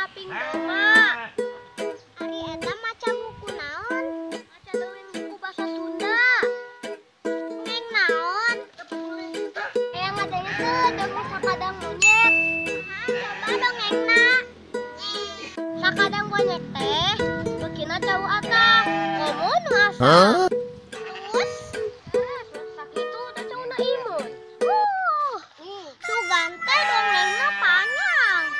ngaping doma. Ari eta maca buku naon? Maca dongeng buku bahasa Sunda. Dongeng naon? Yang ngadengekeun dongeng sakadang monyet. Coba dongengna. Sakadang monyet teh beukina cau atah. Komo nu asa. Terus sakitu da cauna imun. Sugan teh dongengna panjang.